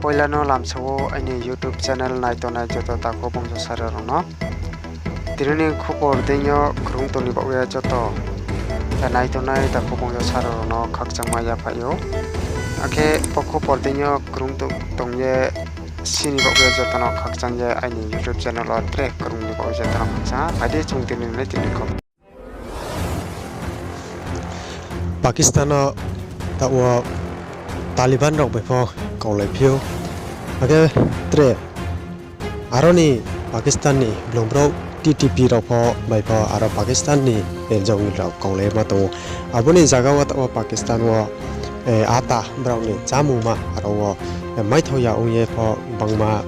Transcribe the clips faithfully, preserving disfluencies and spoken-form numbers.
Poila no lamsa wo aini YouTube channel naitongnai joto takhu bongjo saro rao no, tini ni khupor deing yo krung tong ni baoh ye joto naitongnai takhu bongjo saro rao no khakchangma yaphaih ou. Akhe bo khupor deing yo krung tong ye sini baoh ye joto no khakchang ye aini YouTube channel wo tre krung ni baoh ye joto no khakchang. Phai di chung tini ni tini khobor. Pakistan wo taoh wo Taliban rao bai pho kaulai phi ou. Akhe tre aro ni Pakistan ni blung brouh T T P rao pho bai pho aro Pakistan ni, eh, jongil rao kaulai ma tong ou. Abo ni zaga wo taoh wo Pakistan wo, eh, ata brao ni chámungma aro wo, eh, maithao ya ong ye pho bangma,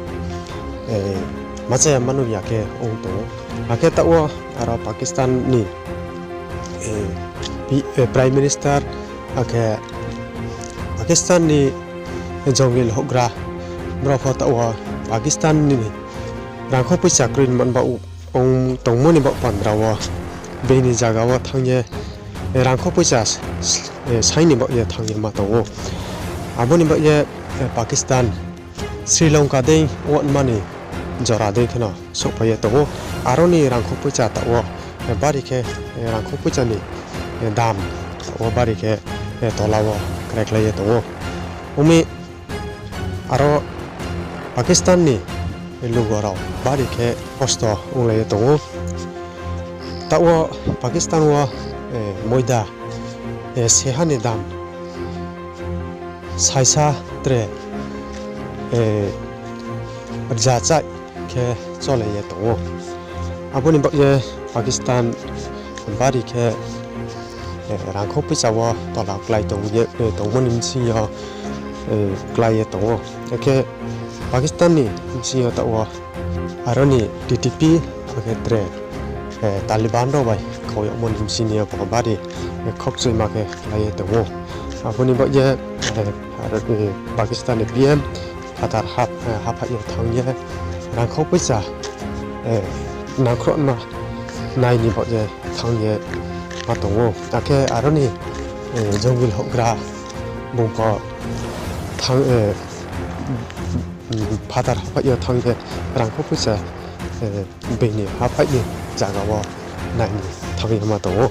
eh, ma chaya ma nuh ya khe ong tong ou. Akhe taoh wo aro Pakistan ni, eh, Prime Minister, akhe Pakistan ni jongil houhgra, brao pho taoh wo Pakistan ni rangkho poicha kroi ni man baoh ong tongmo ni baoh pandra wo, bini zaga wo thanng ye rangkho poicha, eh, saing ni baoh ye thanng ye ma tong ou. Abo ni baoh ye, eh, Pakistan Sri Lanka dei wanma ni jora dei kheno souhphai ye tong ou. Aro ni rangkho poicha taoh wo, eh, bari khe, eh, rangkho poicha ni, eh, dam taoh wo bari khe, eh, tola wo kraikhlai ye tong ou. Ong mi aro Pakistan ni lugo rao bari khe kosto onglai ye tong ou. Taoh wo Pakistan wo, eh, moida, eh, seha ni dam saisa tre, eh, rza chaih khe cholai ye tong ou. Abo ni baoh ye Pakistan bari khe, eh, rangkho poicha wo tola klái tong ye, eh, tongmo ni bsing yo, eh, klái ye tong ou. Akhe Pakistan ni bsing yo taoh wo aro ni T T P akhe tre, eh, Taliban rao bai khau yagmo ni bsing yo pho bari, eh, khokchoima khe klái ye tong ou. Abo ni baoh ye, eh, aro ni Pakistan ni P M phathar hap-, eh, haphaih yo thanng ye rangkho poicha, eh, nangkhrouhma nai ni baoh ye thanng ye ma tong ou. Akhe aro ni, eh, jongil houhgra bung pho thanng, eh, phathar haphaih yo thanng ye rangkho poicha, eh, bini haphaih ni zaga wo nai ni thanng ye ma tong ou.